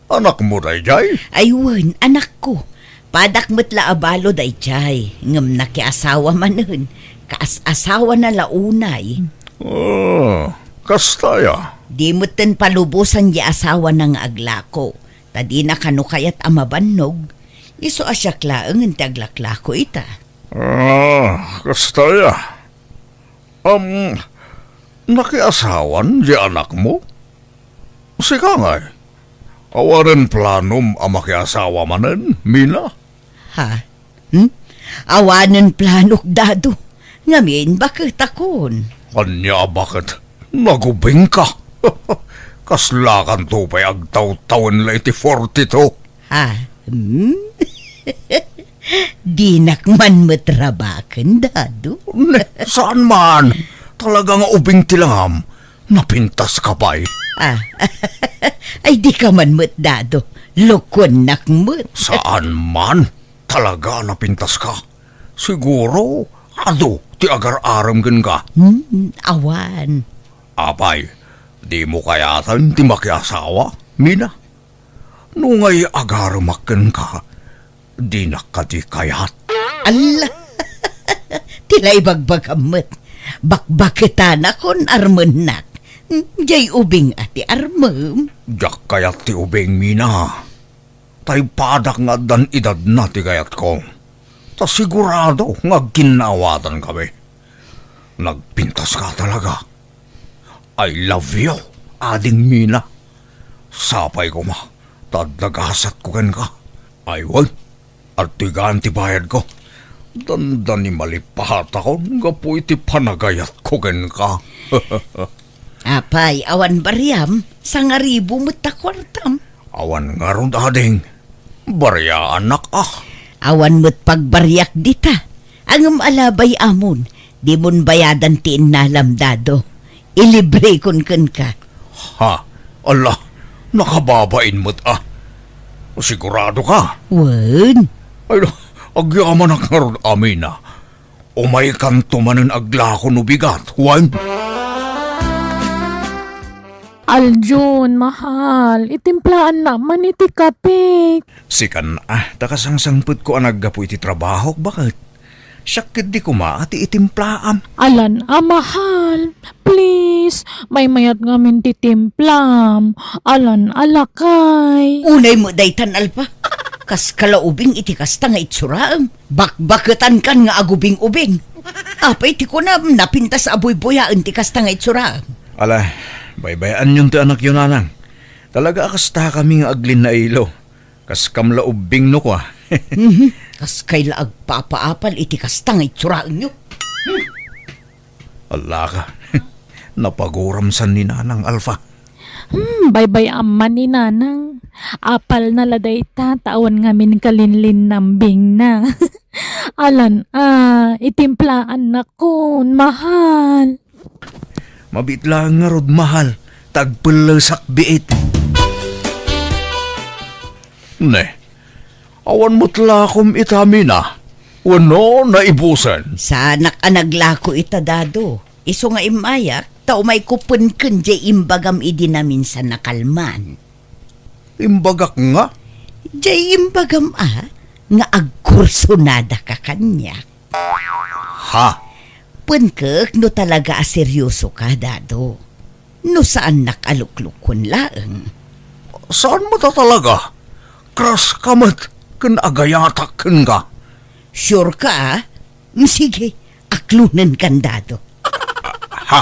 Anakmo daydiay? Ay wen, anakko. Padak met la a balo daydiay, ngem nakiasawa manen. Kaas-asawana la unay. Ah, kasta aya? Di metten palubosan di asawana nga aglako. Ta dina kano kayat a mabannog. Isu a siak laengen ti aglaklako ita. Ah, kasta aya? Am, nakiasawan di anakmo? Sika ngay, awanen planom a makiasawa manen, Mina? Ha? Hmm? Awanen planok, Dado. Ngamin, baket akon. Ania a baket? Nagubingka. Kaslakanto pay agtawtawen la iti forty-two. Ha? Hmm? Dinak man met rabaken, Dado. Ne, saan man. Talaga nga ubing ti langam. Napintaska pay. Ah. Ay, dika man met, Dado. Lokuennak met. Saan man. Talaga napintaska. Siguro, adu ti agar-arem kenka. Hmm, awan. Apay, dimo kayaten ti makiasawa, Mina? No ngay agaremak kenka, dinak kadi kayat. Alla! Ti la ibagbagam met, bakbaketanakon armennak. Jay ubing a ti armem. Diak kayat ti ubing, Mina. Tay padak nga addan idadna ti kayatko. Ta sigurado nga agkinnaawatankamin. Nagpintaska talaga. I love you, Ading Mina. Sapay koma, ta adda gasatko kenka. Ay, wen, adtoy gaan ti bayadko. Dandani malipatakon gapu iti panagayatko kenka. Apay, awan bariam, sangaribu met ta kuartam. Awan ngarud, ading. Bariaannak, ah. Awan met pagbariak dita. Ngem ala bay amon, dimon bayadan ti innalam, Dado. Ilibrekon kenka. Ha? Ala, nakababain met, ah. Sigurado ka? Wen. Ay, agyamanak ngarud, Mina. Umaykanto manen aglako no bigat, wen? Aljun, mahal, itimplaannak man iti kape. Sikan, ah, ta kasangsangpetko a naggapu iti trabahok, baket? Siak ketdi koma ti itimplaam. Alan a mahal, please, maymayat ngamin ti timplam. Alan a lakay. Unay met daytan, Alpa. Kas kalaubing iti kasta nga itsuraem. Bakbaketankan nga agubing-ubing. Apay ti kunam, napintas a buybuyaen ti kasta nga itsuraem? Ala, baybay-anyon ti anakyo, nanang. Talaga a kastakami nga aglinnailo. Kaskam la ubbing no kua. Mhm. Kaskay la agpapaapal iti kasta nga itsuraenyo. Allaka. Napaguram san ni Nanang, Alfa. Hmm, baybay-am man ni Nanang. Apalna la dayta, ta awan ngamin kalinlinnambingna. Alan, ah, itimplaannakon, mahal. Mabiit laeng ngarud, mahal, ta agpellesak biit. Ne, awan met lakom ita, Mina, wenno naibusen? Saanak a naglako ita, Dado. Isu nga immayak, ta umayko penken jay imbagam idi naminsan a kalman. Imbagak nga? Jay imbagam a, nga agkursunadaka kaniak. Ha? Penkek no talaga a seriosoka, Dado. No saannak a luklukkuen laeng. Saan met a talaga? Crush ka met ken agayatak kenka. Sure ka, a? Mm, sige, aklonenkan, Dado. Ha?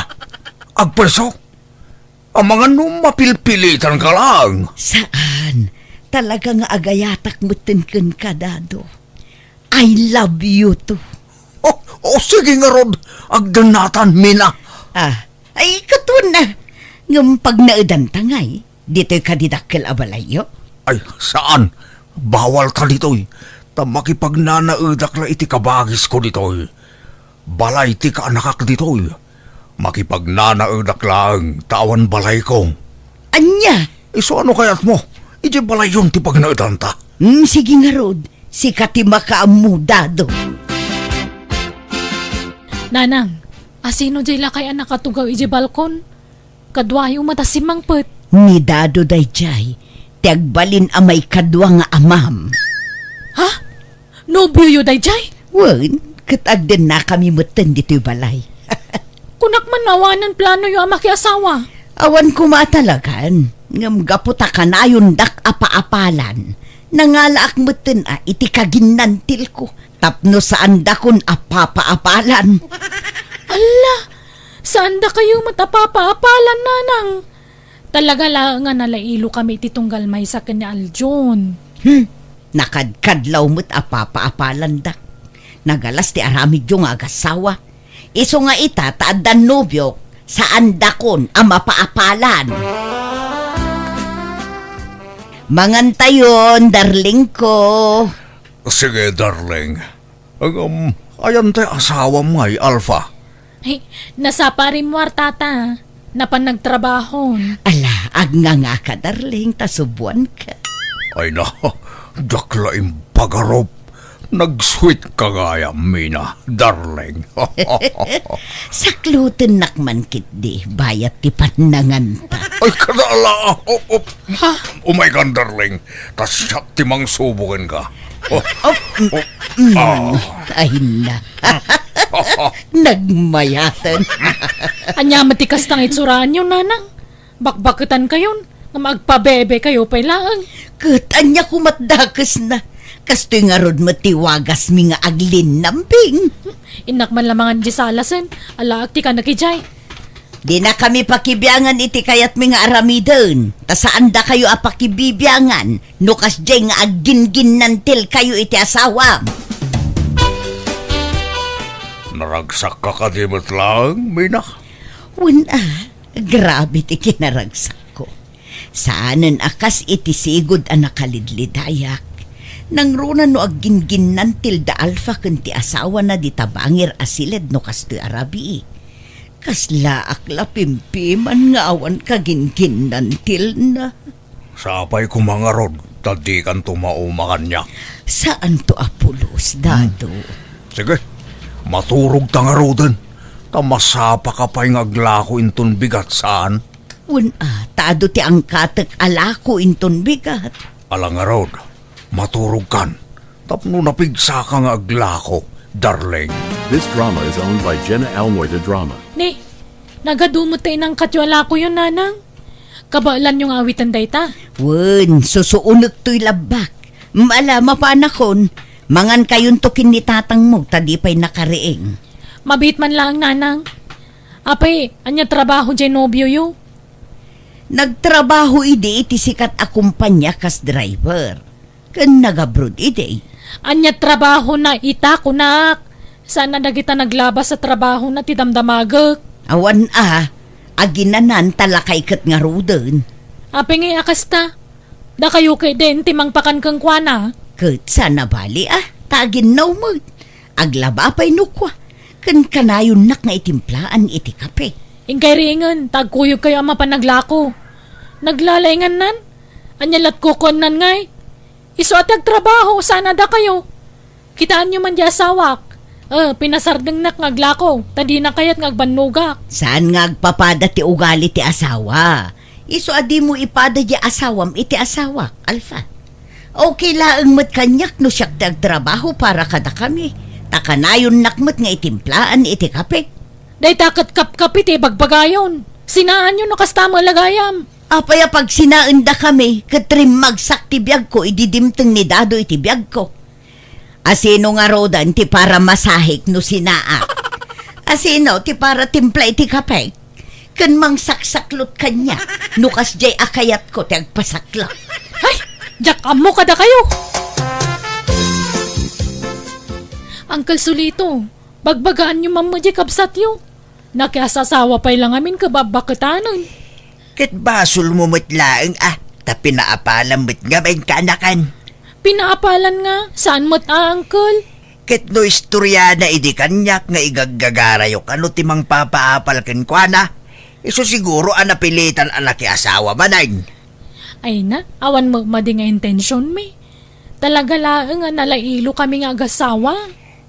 Agpreso? Amangan no mapilpilitanka laeng. Saan. Talaga nga agayatak metten kenka, Dado. I love you too. Oh, oh, sige ngarud, agdennatan, Mina. Ah, ay, katuan na. Ngem pagnaedanta ngay, ditoy kadi dakkel a balayyo? Ay, saan. Bawal ta ditoy. Ta makipagnanaedak la iti kabagisko ditoy. Balay ti kaanakak ditoy. Makipagnanaedak laeng ta awan balayko. Ania? Isu a no kayatmo, idiay balayyon ti pagnaedanta. Hmm, sige ngarud, sika ti makaammo, Dado. Nanang, asino jay lakay a nakatugaw idiay balkon? Kaduayo met a simmangpet. Ni Dado daydiay, ti agbalin a maikadua nga amam. Ha? Nobioyo daydiay? Wen, ket agdennakami metten ditoy balay. Kunak man no awanen planoyo a makiasawa. Awan koma a talagan, ngem gapu ta kanayondak a paapalan, nangalaak metten a iti kaginnantilko tapno saandakon a papaapalan. Alla, saandakayo met a papaapalan, nanang. Talaga laeng a nalailokami iti tunggal maysa ken ni Aljon. Hmm, nakadkadlaw met a papaapalandak. Nagalas ti aramidyo nga agassawa. Isu nga ita ta addan nobiok, saandakon a mapaapalan. Mangantayon, darling ko. Sige, darling. Ngem, ayan ti asawam ngay, Alpha? Ay, nasapa rimmuar, tata. Napan nagtrabahon. Ala, agngangaka, darling, ta subuanka. Ay na, diak la impagarup. Nag-sweet ka gayam, Mina, darling. Saklutennak man ketdi, bayat ti pannanganta. Ay, kada ala, oh, oh. Ha? Umaykan, darling. Ta siak ti mangsubo kenka. Oh, oh, mm, oh, mm. Ah. Ay na. Nagmayaten. Ania met ti kasta nga itsuraanyo, nanang? Bakbaketankayon, nga agpabebekayo pay laeng. Ket ania koma't dakesna? Kastoy ngarud met ti wagasmi nga aglinnambing. Innak man la mangan di salasen, alaak ti kanak idiay. Dinakami pakibiangan iti kayatmi nga aramiden, ta saandakayo a pakibibiangan no kasdiay nga aggingginnantilkayo iti asawam. Naragsakka kadi met laeng, Mina? Wen a, grabe ti kinaragsakko. Saanen a kas iti sigud a nakalidlidayak. Nangruna no aggingginnantil da Alpha ken ti asawana dita bangir a siled no kastoy a rabii. Kaslaak la pimpiman nga awan kagingginnantilna. Sapay koma ngarud, ta dikanto mauma kaniak. Saanto a pulos, Dado. Hmm. Sige, maturogta ngaruden. Ta masapaka pay nga aglako inton bigat, saan? Wen a, ta adu ti angkatek a lako inton bigat. Ala ngarud, maturogkan. Tapno napigsaka nga aglako, darling. This drama is owned by Jenna Almoita Drama. Ni, nagadu met ti inangkatyo a lakoyo, nanang. Kabaelanyo nga awiten dayta? Wen, susuonektoy labbak. Ala, mapanakon. Mangankayonto ken ni tatangmo, ta di pay nakariing. Mabiit man laeng, nanang. Apay, ania trabaho diay nobioyo? Nagtrabaho idi iti sikat a kompania kas driver. Ken nagabroad idi. Ania trabahona ita, kunak? Saan a dagita naglabas a trabahona ti damdamagek. Awan a, aginanan ta lakay ket ngaruden. Apay ngay a kasta? Dakayo ketdin ti mangpakan kenkuana? Ket saan a bali a, ta aginnaw met. Aglaba pay no kua, ken kanayonnak nga itimplaan iti kape. Inkay riingen, ta agkuyogkayo a mapan aglako. Naglalaingannan? Ania lat kukuennan ngay? Isu a ti agtrabaho, saan a dakayo. Kitaenyo man di asawak. Eh, pinasardengnak nga aglako, ta dina kayat nga agbannogak. Saan nga agpapada ti ugali ti asawa? Isu a dimo ipada di asawam iti asawak, Alfa. Okay laeng met kaniak no siak ti agtrabaho para kadakami, ta kanayonnak met nga itimplaan iti kape. Dayta ket kapkapi ti ibagbagayon. Sinaanyo no kasta met la gayam. Apay a pagsinaendakami ket rimmagsak ti biagko idi dimteng ni Dado iti biagko? Asino ngaruden ti para masahik no sinaak? Asino ti para timpla iti kape? Ken mangsaksaklot kaniak no kasdiay a kayatko ti agpasaklang. Hay! Diak ammo kadakayo! Uncle Solito, bagbagaanyo man met diay kabsatyo. Nakiasasawa pay la ngamin ket babbaketanen. Ket basolmo met laeng a, ta pinaapalam met ngamin kanakan. Pinaapalan nga, saan met a, uncle? Ket no istoriana idi kaniak nga igaggagarayo kano ti mangpapaapal kenkuana, isu siguro a napilitan a nakiasawa manen. Ay na, awan met madi nga intensionmi. Talaga laeng a nalailokami nga agassawa.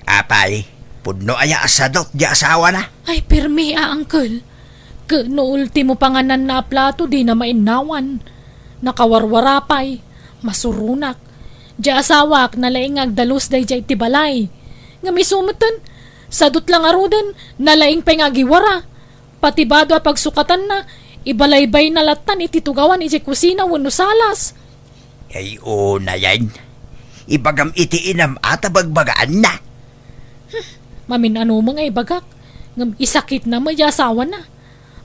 Apay, pudno aya a sadut di asawana? Ay, pirmi a, uncle. Ket no ultimo pangananna a plato, dina mainnawan. Nakawarwara pay. Masuronak. Diay asawak, nalaing nga agdalus daydiay iti balay. Ngem isu metten, sadut la ngaruden, nalaing pay nga agiwara. Pati bado a pagsukatanna, ibalaybayna lattan iti tugawan idiay kusina wenno salas. Ay, unayen. Ibagam iti inam a ta bagbagaanna. Mamin-ano met nga ibagak, ngem isakitna met diay asawana.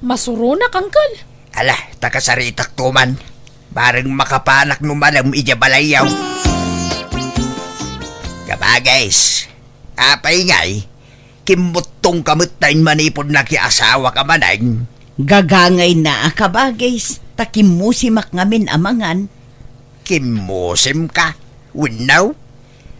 Masuronak, angkel. Ala, ta kasaritakto man. Bareng makapanak no malem idiay balayyo. Kabagis, apay ngay, kimmuttongka met ta manipud nakiasawaka manen? Gagangayna a kabagis, ta kimmusimak ngamin a mangan. Kimmusimka? Wenno,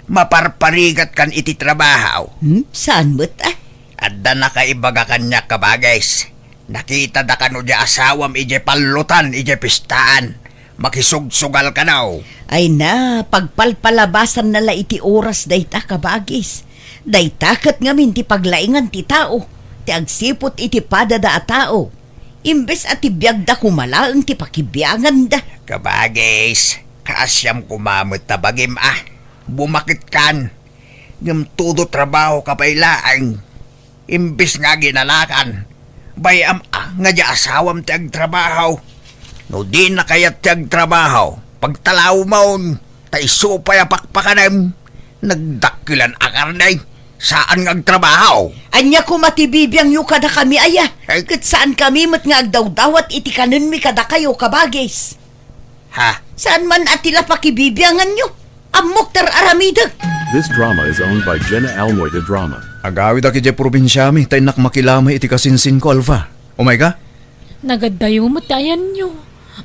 maparparigatkan iti trabaho? Hmm? Saan met, ah? Adda nakaibaga kaniak, kabagis. Nakitada kano diay asawam idiay pallotan idiay pistaan. Makisugsugal kano. Ay na, pagpalpalabasanna la iti oras dayta, kabagis. Dayta ket ngamin ti paglaingan ti tao, ti agsiput iti padada a tao. Imbes a ti biagda koma laeng ti pakibianganda. Kabagis, kaasiam koma met ta bagim a. Bumaketkan. Ngem todo trabahoka pay laeng. Imbes nga aginanakan, bay-am a nga diay asawam ti agtrabaho. No dina kayat ti agtrabaho, pagtalawmon, ta isu pay a pakpakanem. Nagdakkelan a karne, saan nga agtrabaho. Ania koma ti bibiangyo kadakami aya? Ay. Ket saankami met nga agdawdawat iti kanenmi kadakayo, kabagis. Ha? Saan man a ti la pakibibianganyo? Ammok ti ar-aramidek. This drama is owned by Jenna Almoy de Drama. Agawidak idiay probinsiami, ta innak makilamay iti kasinsinko, Alpha. Umayka? Nagaddayo met ti ayanyo.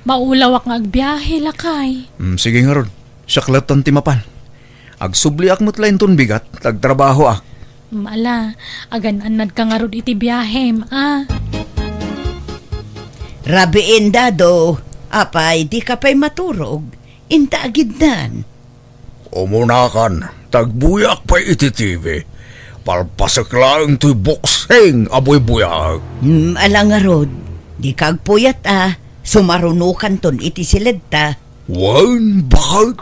Maulawak nga agbiahe, lakay. Mm, sige ngarud. Siak lattan ti mapan. Agsubliak met la inton bigat, ta agtrabahoak. Mm, ala, agan-annadka ngarud iti biahem, a. Rabiin, Dado. Apay, dika pay maturog? Inta agidnan. Umunakan, ta agbuyaak pay iti T V. Palpasek laeng toy boksing a buybuyaek. Hmm, ala ngarud, dika agpuyat a, sumarunokanton iti siledta. Wen, baket?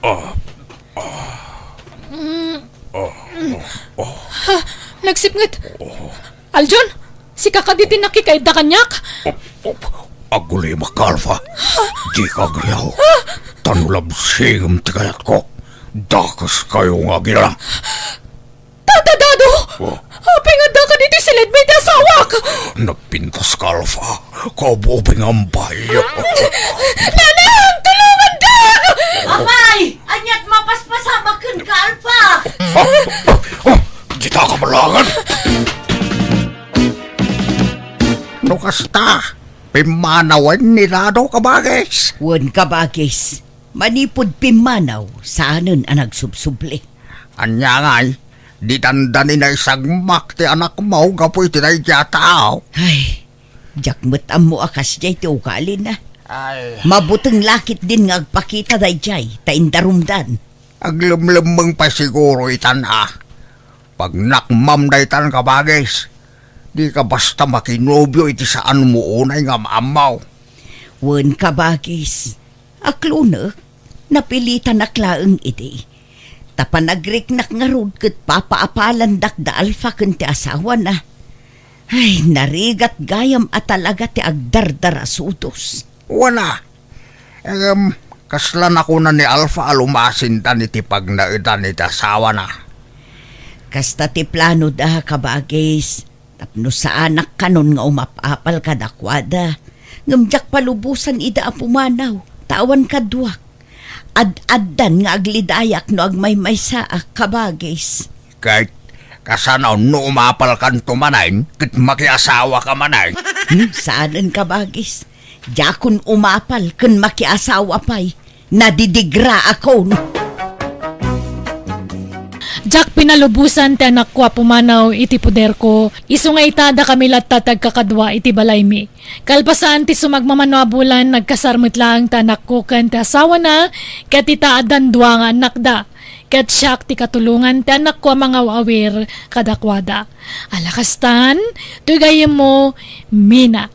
Ah, Mm. Ah, ah, ah. Ha, nagsipnget. Oh. Aljon, sika kadi ti nakikaidda kaniak? Op, op. Agulimak, Alpha. Dika agriaw. Ta no labsingem ti kayatko, dakeskayo nga aginana. Tata Dado! Oh. Apay nga addaka ditoy siledmi ti asawak? Nagpintaska, Alpha. Kaububing ambay. Nanang, tulongandak! Apay! Aniat mapaspasamak kenka, Alpha? Ah, ah, ah, dita ka malangan. No kasta, pimmanawen ni Dado, kabagis. Wen, kabagis. Manipud pimmanaw, saanen a nagsubsubli. Ania ngay, ditan da ni naisagmak ti anakmo gapu iti daydiay a tao? Ay, diak met ammo a kasdiay ti ugalina. Ay. Mabuteng la ketdin nga agpakita daydiay, ta indarumdan. Aglemlemmeng pay siguro itan a. Pagnakmam daytan, kabagis. Dika basta makinobio iti saanmo unay nga am-ammo. Wen, kabagis. Aklonek, napilitanak laeng idi. Ta panagriknak ngarud ket papaapalandak da Alpha ken ti asawana. Ay, narigat gayam a talaga ti agdardarasudos. Wana, ngem, kasla nakuna ni Alpha a lumasindan iti pagnaedan iti asawana? Kasta ti planoda, kabagis. Tapno saanak kanon nga umap-apal kadakuada, ngem diak palubosan ida a pumanaw, ta awan kaduak. Ad-addan nga aglidayak no agmaymaysaak, kabagis. Ket kasano no umapalkanto manen ket makiasawaka manen? Hmm, saanen, kabagis. Diakon umapal ken makiasawa pay. Nadidigraakon. Diak pinalubosan ti anakko a pumanaw iti poderko, isu nga ita dakami latta ti agkakadua iti balaymi. Kalpasan ti sumagmamano a bulan, nagkasar met laeng ti anakko ken ti asawana, ket ita addan dua nga annakda. ket siak ti katulongan ti anakko a mangaw-awir kadakuada. Ala kastan, toy gayyemmo, Mina.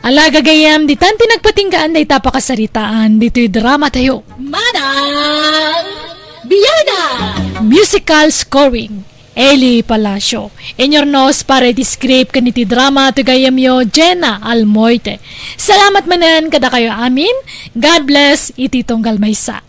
Ala gagayyem, ditan ti nagpatinggaan dayta pakasaritaan ditoy drama tayo. Manang Biyanan! Musical scoring, Eli Palacio. Inurnos para iti script ken iti drama ti gayyemyo, Jenna Almoite. Salamat manen kadakayo amin. God bless iti tunggal maysa.